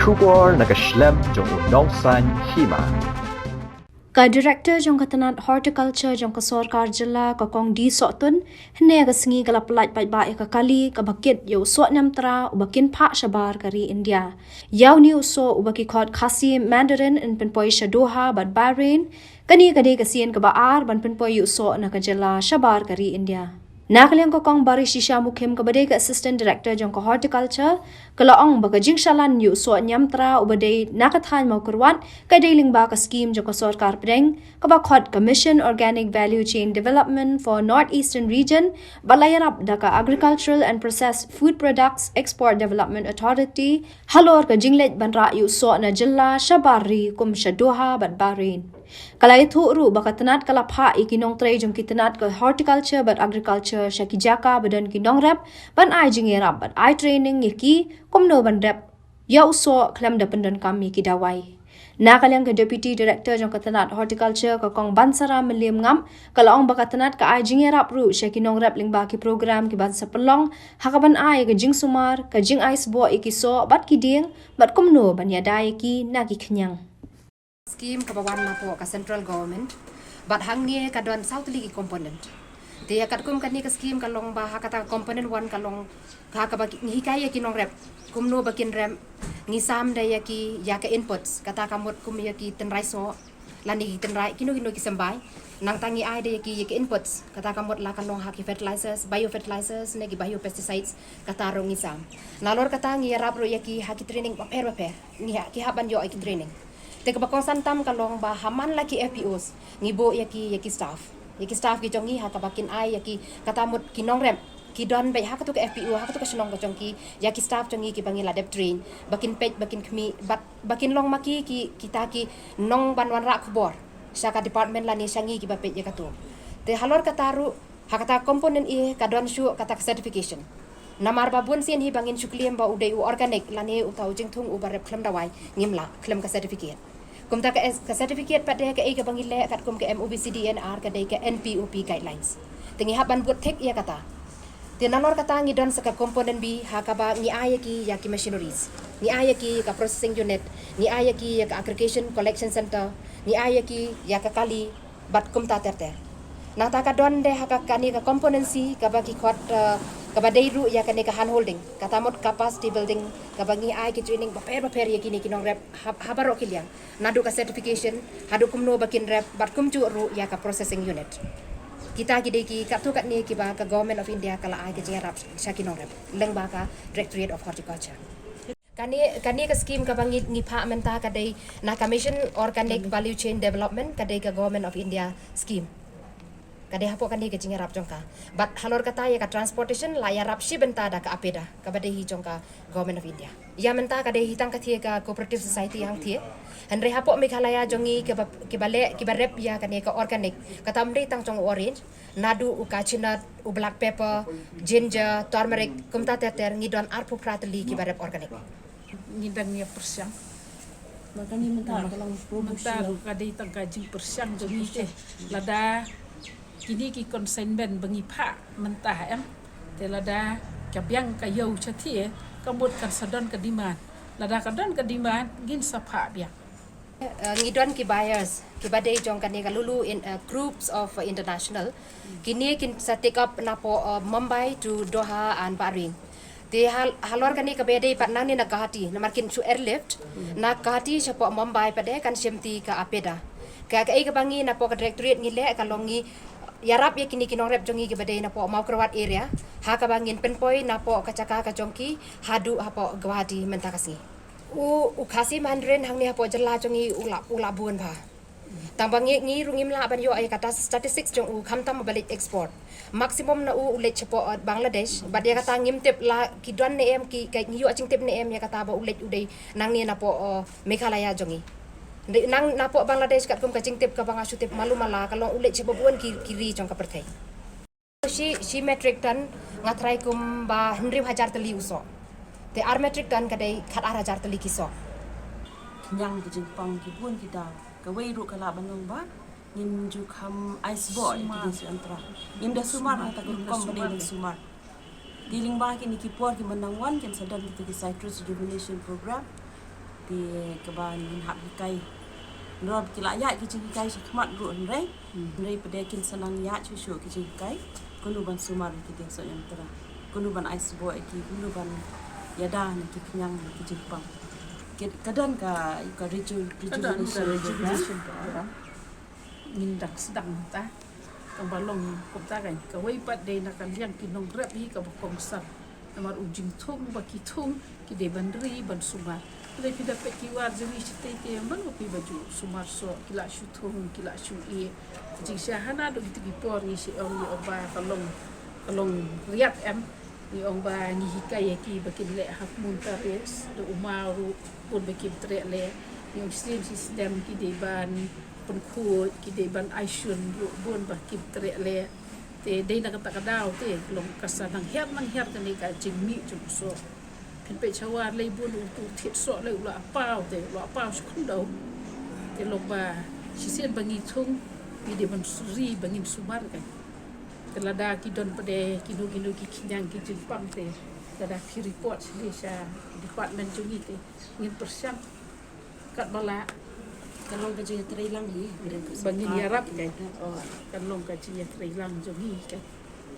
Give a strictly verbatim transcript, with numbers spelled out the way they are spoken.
Khubor na ka shlem jong u nongsan hima. Ka Director jong ka tnat Horticulture jong ka sorkar jylla, ka Kong D Sohtun, hynne ka sngi ka la pyllait paidbah ïa ka kali kaba kit ïa u soh niamtra uba kin phah shabar ka ri India. Ïa une u soh uba ki khot Khasi Mandarin yn pynpoi sha Doha bad Bahrain, kane ka dei ka sien kaba ar ban pynpoi ïa u soh na ka jylla shabar ka ri India. Na ka liang ka Kong Barishisha Mukhim kaba dei ka Assistant Director jong ka Horticulture, ka la ong ba ka jingshalan ïa u soh niamtra uba dei na ka thaiñ Mawkyrwat ka dei lyngba ka skhim jong ka sorkar pdeng kaba khot ka Mission Organic Value Chain Development for North Eastern Region, bad la ïarap da ka Agricultural and Processed Food Products Export Development Authority halor ka jingleit ban rah ïa u soh na jylla shabar ri kum sha Doha bad Bahrain. Ka la ïathuh ruh ba ka tnat ka la phah ïa ki nongtrei jong ki tnat ka Horticulture bad Agriculture sha ki jaka ba don ki nongrep ban ai jingïarap bad ai training ïa ki kumno ban rep ïa u soh khlem da pyndonkam ïa ki dawai. Na ka liang ka Deputy Director jong ka tnat Horticulture, ka Kong Bansara Mylliem Ngap, ka la ong ba ka tnat ka ai jingïarap ruh sha ki nongrep lyngba ki program kiban sa pynlong ha kaban ai ka jingsumar, ka jingai sboh ïa ki soh bad ki dieng, bad kumno ban ïada ïa ki na ki khñiang. Skhim kaba wan napoh ka central government, bad hangne ka don saw tylli ki component. Te ïa katkum kane ka skhim ka long ba ha kata ka component one ka long ha kaba ngi hikai ïa ki nongrep kumno ba kin rep, ngi sam da ïa ki ïa ka inputs, kata ka mut kum ïa ki tynrai soh lane ki tynrai kino kino ki symbai. Nangta ngi ai da ïa ki ïa ki inputs, kata ka mut la ka long ha ki fertilizers, biofertilizers ne ki biopesticides, kata ruh ngi sam. Nalor kata ngi ïarap ruh ïa ki ha ki training bapher bapher. Ngi ha, ki hap ban ïoh ïa ki training. Te kaba kongsan tam ka long ba ha man la ki F P Os ngi buh ïa ki, ïa ki staff, ïa ki staff ki jong ngi ha kaba kin ai ïa ki, kata mut ki nongrep ki don beit ha katu ka F P O, ha katu ka shnong ka jong ki, ïa ki staff jong ngi kiba ngi la dep train ba kin peit, ba kin khmih, bad ba kin long ma ki, ki, kita ki nongwan wanrah khubor sha ka department lane sha ngi kiba peit ïa katu. Te halor kata ruh, ha kata component A ka don shuh kata ka certification. Namar ba bun sien hi ba ngin shu claim ba u dei u organic lane uta u jingthung uba rep khlem dawai, ngim lah khlem ka certificate. Kumta ka, ka certificate pat de kaei kaba ngi leh katkum ka M O P C D N R, ka dei ka N P O P guidelines. Te ngi hap ban bud thik ïa kata. Te nalor kata ngi don sa ka component B ha kaba ngi ai ïa ki ïa ki machineries, ngi ai ïa ki ïa ka processing unit, ngi ai ïa ki ïa ka aggregation collection center, ngi ai ïa ki ïa ka kali, bad kumta ter ter. Nangta ka don de ha ka kane ka component C kaba ki khot, eh, kaba dei ruh ïa kane ka hand holding, kata mut capacity building, kaba ngi ai ki training bapher bapher ïa kine ki nongrep ha, ha baroh ki liang, naduh ka certification haduh kumno ba kin rep bad kumjuh ruh ïa ka processing unit. Kita ki dei ki katto katne kiba ka Government of India ka la ai ka jingïarap sha ki nongrep lyngba ka Directorate of Horticulture. Kane, kane ka scheme kaba ngi, ngi phah mynta ka dei na ka Mission Organic Value Chain Development, ka dei ka Government of India scheme. Ka dei hapoh kane ka jingïarap jong ka. Bad halor kata ïa ka transportation la ïarap shi bynta da ka APEDA, kaba dei hi jong ka Government of India. Ïa mynta ka dei hi tang ka thie ka cooperative society hangthie. Hynrei hapoh Meghalaya jong ngi kiba, kiba leh, kiba rep ïa kane ka organic, kata ym dei tang jong u orange, naduh u cashew nut, u black pepper, ginger, turmeric, kumta ter ter, ngi don arphew phra tylli kiba rep organic. Ngi dang ïa pyrshang. Ba kane mynta ka long promotion. Mynta ruh ka dei tang ka jingpyrshang jong ngi te. Lada kine ki consignment ba ngi phah mynta, em, te lada ka biang ka ïew shathie, ka mut kan sa don ka demand. Lada ka don ka demand, ngin sa phah biang. Eh, ngi don ki buyers kiba dei jong kane ka Lulu in, eh, Groups of International. Kine kin sa take up napoh, eh, Mumbai to Doha and Bahrain. Te hal-, halor kane kaba dei pat nangne na Guwahati, namar kin shu airlift na Guwahati shapoh Mumbai pat de kan shim ti ka APEDA. Ka, kaei kaba ngi napoh ka directorate ngi leh ka long ngi ïarap ïa kine ki nongrep jong ngi kiba dei napoh Mawkyrwat area, ha kaba ngin pynpoi napoh ka jaka ka jong ki haduh hapoh Guwahati mynta ka sngi. U, u Khasi Mandarin hangne hapoh jylla jong ngi u la, u la bun bha. Tang ba ngi, ngi ruh ngim lah ban ïoh ïa kata statistics jong u khamtam ba leit export. Maximum na u u leit shapoh, uh, Bangladesh, bad ïa kata ngim tip la ki don ne em ki, ka ngi ïoh jingtip ne em ïa kata ba u leit u dei nangne napoh, uh, Meghalaya jong ngi. Dei nang napoh Bangladesh katkum ka jingtip kaba nga shu tip malu mala ka long u leit shapoh bun ki, ki ri jong ka pyrthei. Shi, shi metric ton nga tharai kumba hynriew hajar tylli u soh. Te ar metric ton ka dei khat ar hajar tylli ki soh. Khñiang ki jingpang ki bun ki daw. Kawei ruh ka lah ban long ba ngim ju kham ai sboh ïa ki jingsumar. Ngim da sumar, kata ka rukom ba dei ban sumar. Te lyngba kine ki por kiba nang wan kin sa don kita ki citrus rejuvenation program. Te kaba ngin hap hikai. Nror ki la ïaid ki jinghikai sha khmat ruh hynrei. Hmm. Hynrei pat de kin sa nang ïaid shuh shuh ki jinghikai. Kumno ban sumar ki dieng soh ñiamtra. Kumno ban ai sboh ïa ki, kumno ban ïada na ki khñiang na ki jingpang. Ki, ka don ka, ka reju-, rejuvenation, rejuvenation program. Ngin dang sdang ta. Kaba long kumta kan. Kawei pat dei na ka liang ki nongrep hi kaba kongsan. Namar u jingthung ba ki thung, ki dei ban ri, ban sumar. Hynrei phi da peit ki war jong ngi shatei te, mano phi ba ju sumar soh, ki la shu thung, ki la shu ïeh. Jingshah hana dong kito ki por ngi shu ong, ngi ong ba ka long, ka long riat em. Ngi ong ba ngi hikai ïa ki ba kin leh ha ka mun terrace, da u maw ruh, bun ba kim treh leh. Ngi ong shisien shisnem ki dei ban pynkhuid, ki dei ban ai shun ruh, bun ba kim treh leh. Te dei na kata ka daw te, long ka sa nang hiar nang hiar kane ka jingmih jong u soh. Phin peit sha war lei bun u tu thied soh lei u la paw te, u la paw sha khyndew. Te long ba shisien ba ngi thung, ngi dei ban suri ba ngin sumar kan. Te lada ki don pat de kino kino ki khñiang ki jingpang te, lada phi report sha department jong ngi te ngin pyrshang katba lah. Kan long ka jingïatreilang hi. Ba ngin ïarap kan. Oh, kan long ka jingïatreilang jong ngi kan.